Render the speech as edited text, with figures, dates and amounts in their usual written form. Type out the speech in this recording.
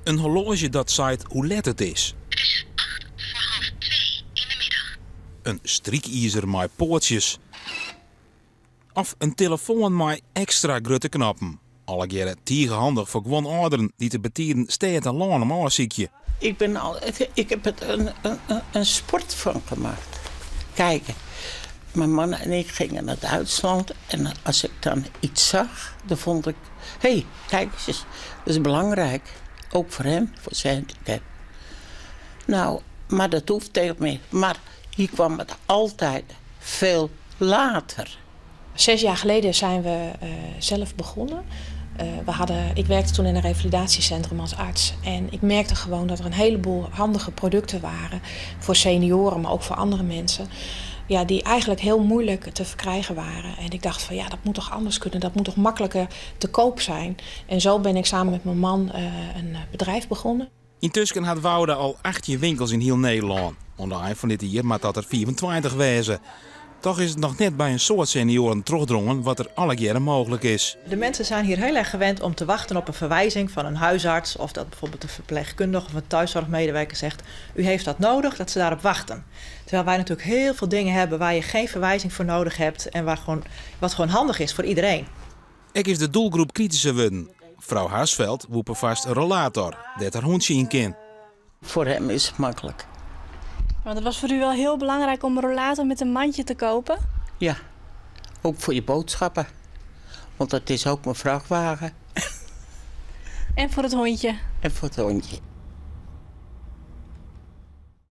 In horloazje dat seit hoe let it is. It is 1:38 yn de middag. In strykizer mei poatsjes. Of in telefoan mei ekstra grutte knoppen. Allegearre tige handich foar guon âlderen dy't de betiden stêd en lân om ôfsykje. Ik ben al, ik heb het een sport van gemaakt. Kijk, mijn man en ik gingen naar Duitsland en als ik dan iets zag, dan vond ik, hé, hey, kijk eens, dat is belangrijk. Ook voor hem, voor zijn handicap. Nou, maar dat hoeft tegen me. Maar hier kwam het altijd veel later. 6 jaar geleden zijn we zelf begonnen. We hadden, ik werkte toen in een revalidatiecentrum als arts. En ik merkte gewoon dat er een heleboel handige producten waren. Voor senioren, maar ook voor andere mensen. Ja, die eigenlijk heel moeilijk te verkrijgen waren. En ik dacht van ja, dat moet toch anders kunnen. Dat moet toch makkelijker te koop zijn. En zo ben ik samen met mijn man een bedrijf begonnen. Yntusken hat Wouda al 18 winkels yn hiel Nederlân. Oan de ein fan dit jier moat dat der 25 wêze. Toch is it noch net by in soad senioaren trochdrongen wat der allegearre mooglik is. De mensen zijn hier heel erg gewend om te wachten op een verwijzing van een huisarts of dat bijvoorbeeld een verpleegkundige of een thuiszorgmedewerker zegt: u heeft dat nodig, dat ze daarop wachten. Terwijl wij natuurlijk heel veel dingen hebben waar je geen verwijzing voor nodig hebt en waar gewoon, wat gewoon handig is voor iedereen. Ek is de doelgroep kritischer wurden. Frou Harsveld woe perfoarst in rollator, dêr't har hûntsje yn kin. Voor hem is het makkelijk. Want het was voor u wel heel belangrijk om een rollator met een mandje te kopen? Ja, ook voor je boodschappen. Want dat is ook mijn vrachtwagen. En voor het hondje? En voor het hondje.